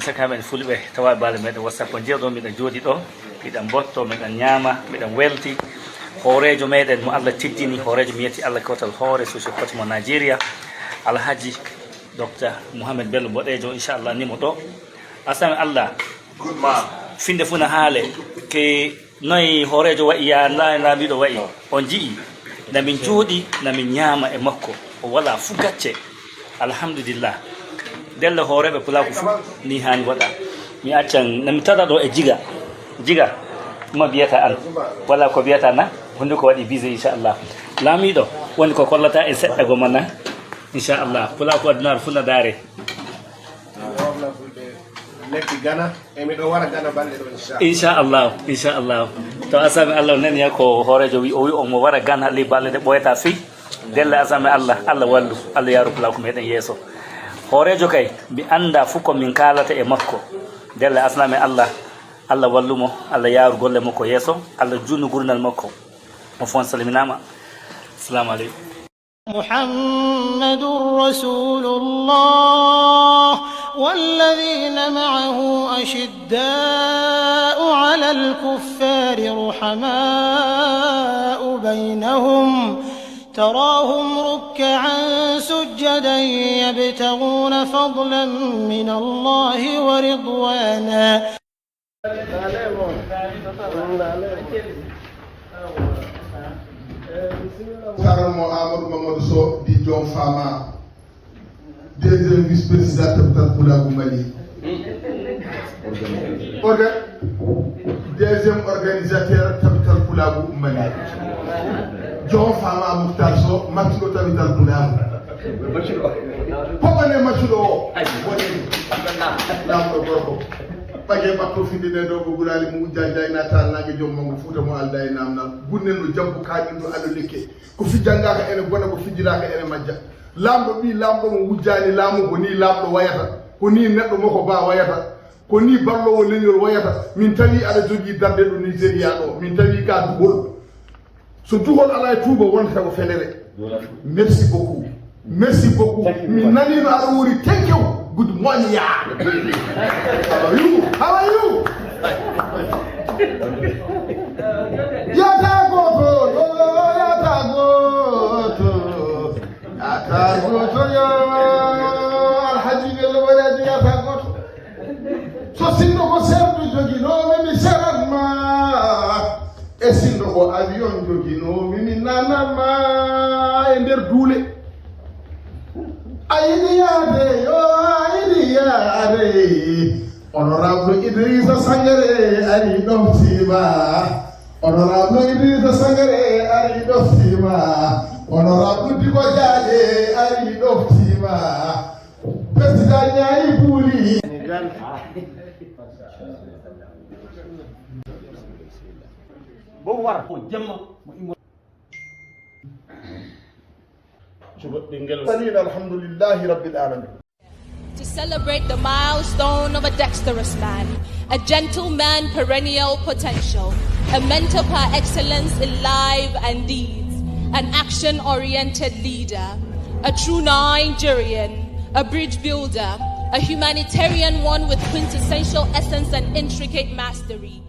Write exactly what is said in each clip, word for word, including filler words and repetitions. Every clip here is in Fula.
Saka men fulɓe tawa e baale meɗen wasa ko jeeɗo miɗen jooɗi ɗo, miɗen mbotto, miɗen ñaama, miɗen welti. Hooreejo meɗen mo Allah teddini, hooreejo mi yetti Allah kewtal hoore, soso kooti mo Nigeria, Alhaji Docteur Mohamed Bello Boɗeejo, inchallah, nimo ɗo. Asami Allah, finde funa haale, ke noy hooreejo wa'i, ya la-, laamiiɗo wa'i, on ji'i, na min jooɗi, na min ñaama e makko, o wala fu gacce. Alhamdulillah. Ndelle hooreeɓe pulaaku fu, ni haani waɗa. Mi accan, na mi tada ɗo e jiga. Jiga, ma biyata an. Wala ko biyata na, hunnduko waɗi bise, inchallah. Laamiiɗo, woni ko kollata en seɗɗa goma na, inchallah. Pulaaku adunaaru fu na daare. Lekki Gana, e miɗo wara Gana balɗe ɗo, inchallah. Inchallah, inchallah. To asami Allah nani ya ko hooreejo wi, o wi omo wara Gana ley balɗe ɗe ɓooyata fey. Ndelle asami Allah, Allah wallu, Allah yaaru pulaaku meɗen yeeso. Hooreejo kay, mi annda fu ko min kaalata e makko. Ndelle asami Allah, Allah wallu mo, Allah yaaru golle makko yeeso, Allah juutnu gurdal makko. On fof on salminaama. Assalamu aleykum. محمد رسول الله والذين معه أشداء على الكفار رحماء بينهم تراهم ركعا سجدا يبتغون فضلا من الله ورضوانا. Karam mo Amadou Mamadou Sow di John Fama, deuxième vice-président Tabital Pulaagu Mali. Orga-, deuxième organisateur Tabital Pulaagu Mali. John Fama Mouhtar Sow, maccuɗo Tabital Pulaagu. Ko ɓane maccuɗo o? Woni lamɗo gorko. Ɓage ɓatto findine ɗo ko gulaali mo wujja jayna tal naage joom mango Fuuta mo alda e namnal. Gunne no jabbo kaɗin ɗo alo lekke. Ko fijjangaaka ene bona, ko fijjiraaka ene majja. Lamɗo ɓi lamɗo mo wujjani laamu ko ni lamɗo wayata. Ko ni neɗɗo mo ko ba wayata. Ko ni ballowo leñol wayata. Min tawi aɗa jogii darde ɗo Nigeria ɗo. Min tawi ka duhol. So duhol alaa e tuuba wonta ko fenere. Merci beaucoup. Merci beaucoup. Thank you. Mi naniino aɗa wori thank you. Good morning, yeah. How are you? How are you? Yata goto, yo, yata goto. Yata goto, yo. Alhaji Bello Boɗeejo, yata goto. So sinno ko serdu joginoomi, mi seran ma. E sinno ko avion joginoomi, mi nanan ma e nder duule. A yiɗi yaade, yo a yiɗi yaade. Honorable Idrissa Sangare ari ɗoftiima. Honorable Idrissa Sangare ari ɗoftiima. Honorable Diko Diagne ari ɗoftiima. Président Niang Bouli. Bo war ko jemma mo immo. Cuɓa ɓinngel. Salina, alhamdulillahi rabbil alamin. To celebrate the milestone of a dexterous man, a gentleman perennial potential, a mentor par excellence in life and deeds, an action-oriented leader, a true Nigerian, a bridge builder, a humanitarian, one with quintessential essence and intricate mastery.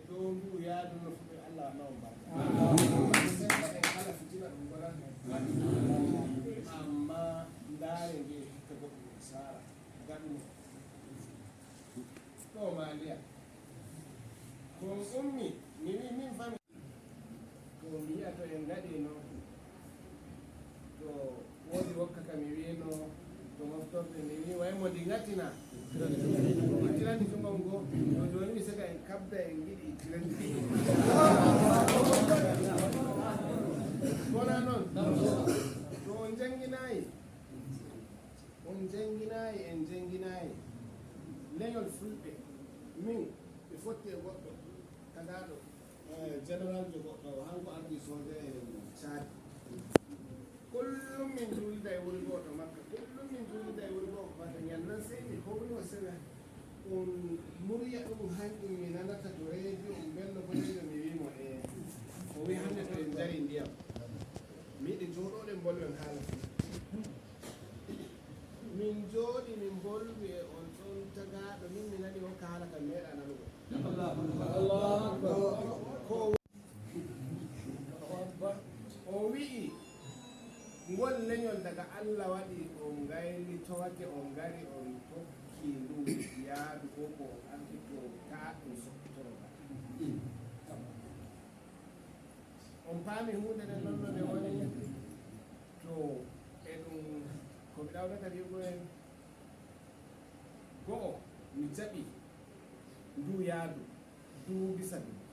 Dow ndu yaadu no fuɗɗi, Allah waɗa on barka. Seɗɗa en kala fitina ɗum mbaɗan en. Amma ndaare nge hikka goɗɗum e saara. Gaɗuno. Ɗo ma ndiya. Ko on ummi, mi wi min fami. Ko mi yi'a to en ngaɗi noon, to woodi wokka ka mi wi'no to moftorde, mi wi way mo ndi ngatina. Tirandi tungol ngo, to jooni mi seka en kabda en ngiɗi tirandi. Wona noon? To on njannginaayi, on njannginaayi, en njannginaayi. Leñol Fulɓe, min, ɓe fotti e goɗɗo, tagaaɗo. Eh, général jo goɗɗo, hanko ardi soja e Tchad. Kullum min juulida e wuri gooto Makka, kullum min juulida e wuri gooto Makka. Ñannde sey mi howlima sena on murya ɗum hanƴum mi nanata to reediyo, on Bello Boɗeejo, mi wii mo, "Ee." O wii, "Hannde to en njarii ndiyam, mi yiɗi jooɗoɗen mbolwen haala." Min njooɗi, min mbolwi e on ɗon tagaaɗo, min mi nani on ka haala ka meeɗa nanugo. Ko o wi'i, ngol lenyol daga Allah waɗi, on ngaylitowake, on ngari, on tokki ndu yaadu, ko ko on arti to taa ɗum sottoro ba. On paami huunde nden non no nde woni? To e ɗum ko mi ɗawnata wi'ugo en, go'o, mi jaɓi ndu yaadu, dubu bisa dubu.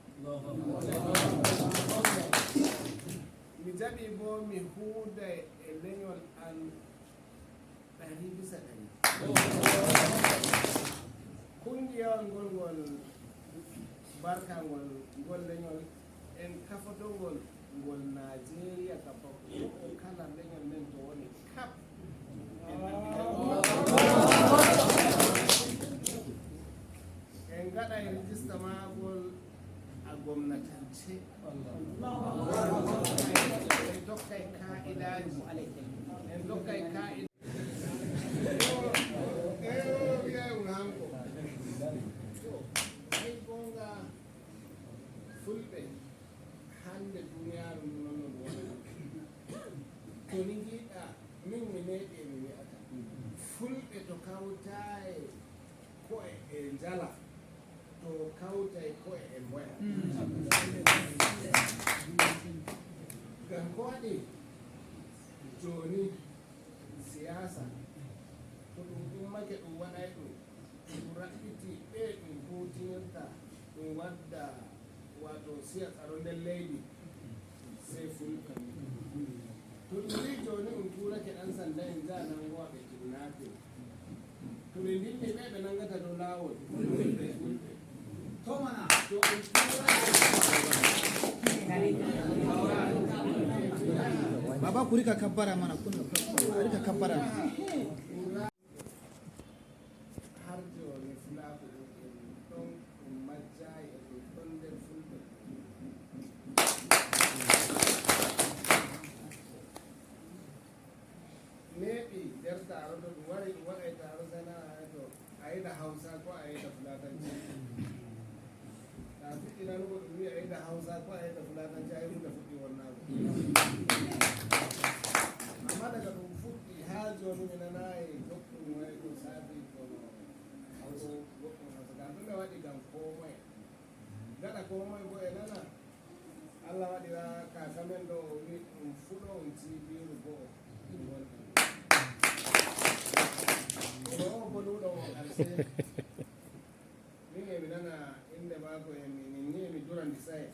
Mi jaɓi bo mi huuda e lenyol an ɗari bisa ɗari. Kungiyawol ngol, ngol barka ngol, ngol lenyol, en kafoto ngol, ngol Najeriya ka bakko kala lenyol men to woni kap. En ngaɗa e rijista maagol a gomnatance. En tokkay ka'idaaji. En tokkay ka'idaaji. Eyo, wi'ay un hanko. To, ay goonga, Fulɓe, hande duniyaaru ndu non no ndu woni. To ni ngiɗɗa, min mi neeɓi e mi wi'ata. Fulɓe to kawtaay ko'e e njala, to kawtay ko'e e mboya. Ngam ko waɗi jooni siyaasa, to ɗum ummake ɗum waɗay ɗum, ɗum raɓɓiti ɓe ɗum huutinirta, ɗum wadda, wato siya tsaro nder leydi, sey Fulɓe. To ɗum wi'i jooni ɗum tuurake ɗan sanda en njaha nangowa ɓe kidnapping. To ɓe ndimmi ɓe, ɓe nangata dow laawol. To mana. To ɗum tuurake. Baba, ku rika kabbara mana, kun rika kabbara. Har jooni fulaaku ɗum en ɗon ɗum majjaayi e ɗum ɗon nder fulɓe. Neeɓi nder taaro to ɗum wari ɗum waɗa e taaro sana'a to a yiɗa hawsa ko a yiɗa fulatanci. Ta fuɗɗi nanugo ɗum wi'a yiɗa hawsa ko a yiɗa fulatanci ay hunde fuɗɗi wonnaago. Amma daga ɗum fuɗɗi haa jooni mi nanaay goɗɗum way ko saabi kono hawsa goɗɗum hawsa ka ɗum ɓe waɗi ngam koo moye. Gaɗa koo moye bo e nana. Allah waɗira kaaka men ɗo o wi ɗum fuɗo on ciibiiru go'o. Ɗum woni ɗum. Kono o boluɗo o alse. Min emi nana innde maako emi ninni emi durandi saye.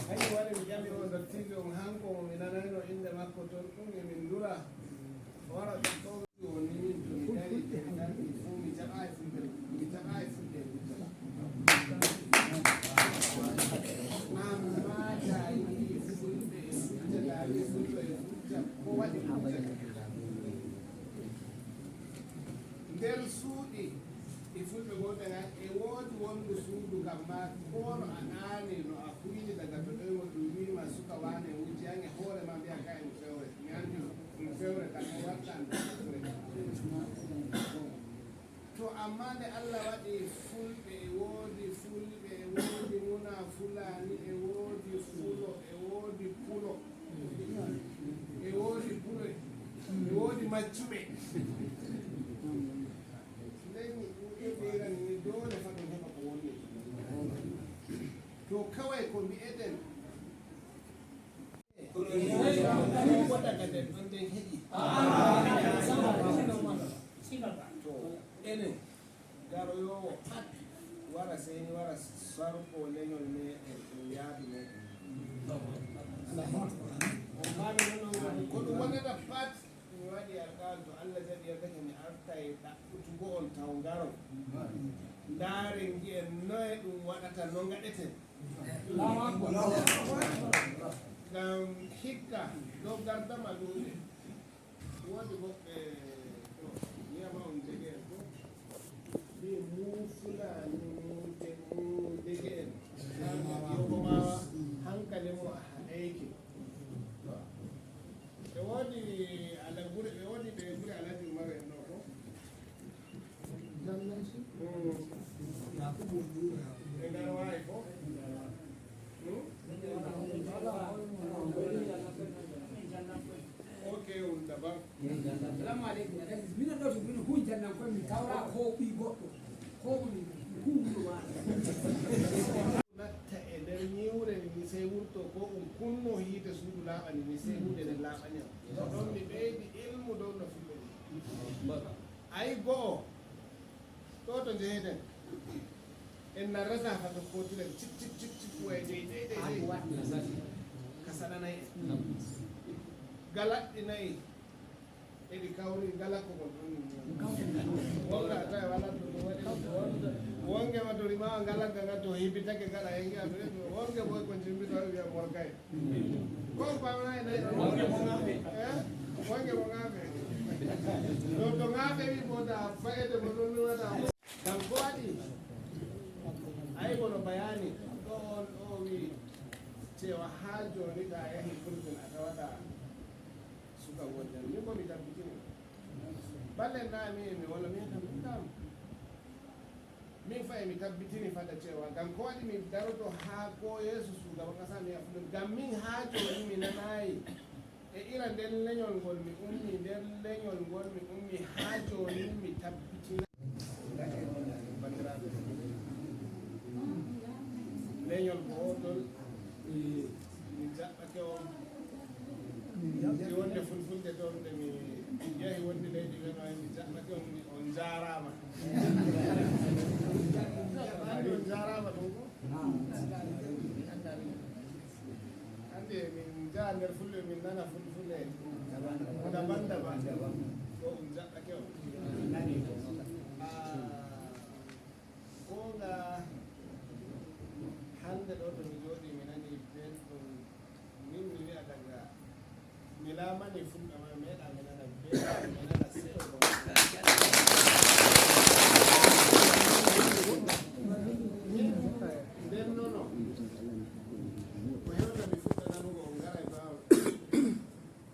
Kañum waɗi mi ƴami o dottiijo on hanko mo mi nanayno innde makko ton ɗum emin ndura. O wara ɗo woni min to mi dari emi darni fuu mi jaɓaay fulɓe mi jaɓaay fulɓe e hujja. Amma ta yiɗi fulɓe e hujja ta yiɗi fulɓe e hujja ko waɗi hujja. Nder suuɗi ɗi fulɓe gonɗen han, e woodi wonndu suudu kam ma, koo no a ɗaani, no a huyni daga to ɗoyngol, ɗum wi'ima suka waane wujji, an e hoore ma mbi'a ka en fewre. Mi anndi ɗum fewre kam, o wattan ɗum fewre. To amma nde Allah waɗi fulɓe, e woodi fulɓe, e woodi muna fulaani, e woodi fulo, e woodi pulo. E woodi pulo, e woodi maccuɓe. Nden ɗum ɓeyrani ni doole fa ɗum heɓa ko wonni. To kaway ko mbi'eten. Ko daga nden ɗon nden heƴi. To enen. Garoyoowo pat wara seyni wara sarko leñol meɗen ɗum yaadu meɗen. On paami non non ko ɗum wonata pat mi waɗi alqaal to Allah jaɓi yardake mi artay ɗaɓɓutugo on taw ngaron ndaaren ngi'en noye ɗum waɗata no ngaɗeten. Ngam hikka ɗo gardama ɗuuɗe. Woodi woɓɓe ɗo wiyama on dege'en ko mbi mu fulani mu de mu dege'en. Yogo ma hankali mo a haɗayke. E woodi ala Ɓe ngarwaay fof. Hmm? Ok, on dabam. Salamu aleykum. Mino ɗo to mino huwi jannan koye min tawra ko ɓii goɗɗo. Ko woni huwuno ma. Natta e nder ñiwre ni sey wurto ko ɗum kunno hiite suudu laaɓani ni sey huude nden laaɓani am. Ko ɗon mi ɓeydi ilmu dow no fulɓe ni. Ayi go'o. Ɗo to njeheten, en narrata fa tokkotiren cip, cip, cip, cip, waye dey, dey, dey, dey. Ka saɗanay en. Galaɗɗi nayi eɗi kawri, gala ko kon ɗon. Wonga tawi wala to ɗum waɗi. Wonge ma to rima, gala ganga to hibitake gala hengi a to wonge boy kon jimbito wiya morgay. Ko pamna e nayi ɗon. Wonge mo ŋaaɓe. Eh? Wonge mo ŋaaɓe. Ɗo to ŋaaɓe wi bota fayede mo ɗon nuwata. Kam ko waɗi? Ayi kono bayani ɗo on ɗo wi cewa ha joni ɗa yahi fulfin a tawata suka wonde. Min ko mi tabbitini. Ballen na mi mi wala mi tan ɗum kam. Min fayi mi tabbitini fada cewa ngam ko waɗi mi daroto haa ko yeeso shugaban kasa mi yafuɗum ngam min haa jooni mi nanayi e ira nden leñol ngol mi ummi nder leñol ngol mi ummi haa jooni mi tabbitina. Bandiraɓe, leñol ko otol. Mi jaɓɓake on. Mi jaɓɓi wonde fulfulde toon nde mi yahi wonde leydi Weno en, mi jaɓɓake on, mi on njaaraama. Anndi on njaaraama ɗum ko? Anndi e min njaha nder fulɓe, min nana fulfulde. Daban daban. Ko on jaɓɓake on. Ah, Goonga, hannde ɗo to mi jooɗii, mi nanii belɗum. Min mi wi'a daga mi laamanii Fulɓe ma, mi meeɗaa mi nana belɗum, mi nana seyo ba. Min nden nono, ko hewta mi fuɗɗa nanugo on ngaray ɓaawo.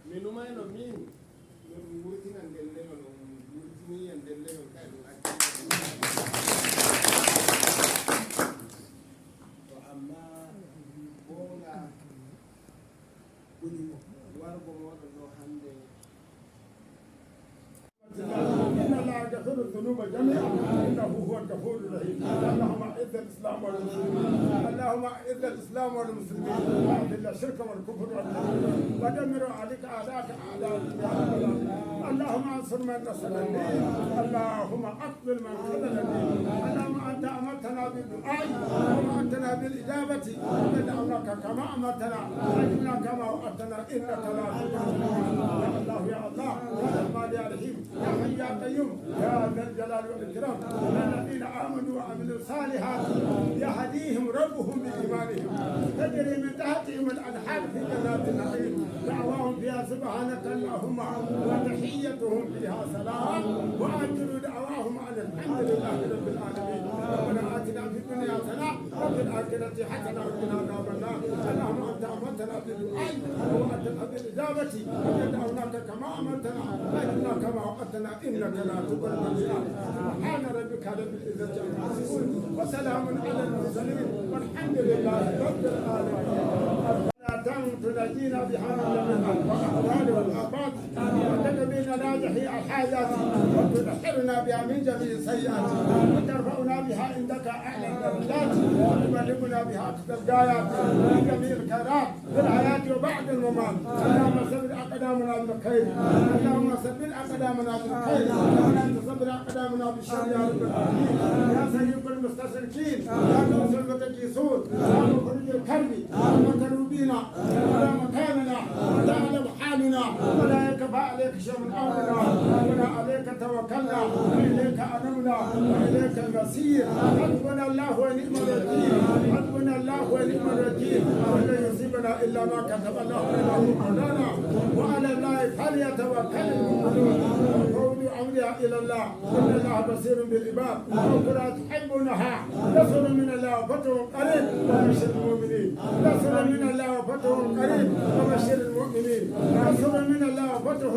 Mi numayno min, no ɗum wurtina nden leñol, on wurtini en nden leñol, kay ɗum acci. To amma goonga, wargo mooɗon ɗo hannde. إن الله يغفر الذنوب جميعا إنه هو الغفور الرحيم. اللهم أعز الإسلام والمسلمين. اللهم أعز الإسلام والمسلمين. وأذل الشرك والكفر والكافرين. ودمر عليك أعداءك أعداء الدين يا رب العالمين. اللهم انصر من نصر الدين. اللهم اخذل من خذل الدين. اللهم أنت أمرتنا بالدعاء ووعدتنا بالإجابة. فدعوناك كما أمرتنا. وأجبنا كما وعدتنا. إنك لا تخلف الميعاد. يا الله، يا الله، يا رحمن، يا رحيم. يا حي يا قيوم يا ذا الجلال والإكرام. الذين آمنوا وعملوا الصالحات يهديهم ربهم بإيمانهم تجري من تحتهم الأنهار في جنات النعيم. دعواهم فيها سبحانك اللهم وتحيتهم فيها سلام وآخر دعواهم أن الحمد لله رب العالمين. ربنا آتنا في الدنيا حسنة وفي الآخرة حسنة وقنا عذاب النار. اللهم أنت أمرتنا بالدعاء ووعدتنا بالإجابة وقد دعوناك كما أمرتنا وأجبنا كما وعدتنا إنك لا تخلف الميعاد. سبحان ربك رب العزة عما يصفون وسلام على المرسلين والحمد لله رب العالمين. تنجينا بها من جميع الأهوال والآفات وتقضي لنا جميع الحاجات وتطهرنا بها من جميع السيئات وترفعنا بها عندك أعلى الدرجات وتبلغنا بها أقصى الغايات من جميع الخيرات في الحياة وبعد الممات. اللهم ثبت أقدامنا بالخير. اللهم ثبت أقدامنا بالخير. ولا تثبت أقدامنا بالشر يا رب العالمين. يا سيد المستشرقين، يا غوث المتقين، يا مخرج الكرب، يا مكروبين، يا مكاننا، وتعلم حالنا، ولا يخفى عليك شيء من أمرنا، ربنا عليك توكلنا، وإليك أنبنا، وإليك المصير، حسبنا الله ونعم الوكيل، حسبنا الله ونعم الوكيل، ولن يصيبنا إلا ما كتب الله لنا هو مولانا، وعلى الله فليتوكل المؤمنون، وفوضوا أمري إلى الله، إن الله بصير بالعباد، وكلا تحبونها، نصر من الله وفتح قريب وبشر المؤمنين. نصر من الله وفتح قريب وبشر المؤمنين. نصر من الله وفتح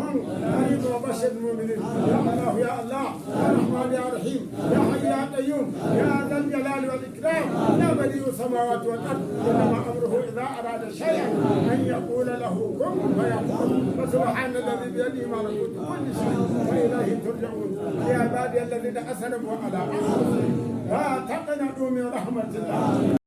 قريب وبشر المؤمنين. يا الله، يا الله، يا رحمن، يا رحيم، يا حي، يا قيوم، يا ذا الجلال والإكرام. يا بديع السماوات والأرض، إنما أمره إذا أراد شيئا أن يقول له كن فيكون. فسبحان الذي بيده ملكوت كل شيء وإليه ترجعون. يا عبادي الذين أسرفوا على أنفسهم لا تقنطوا من رحمة الله.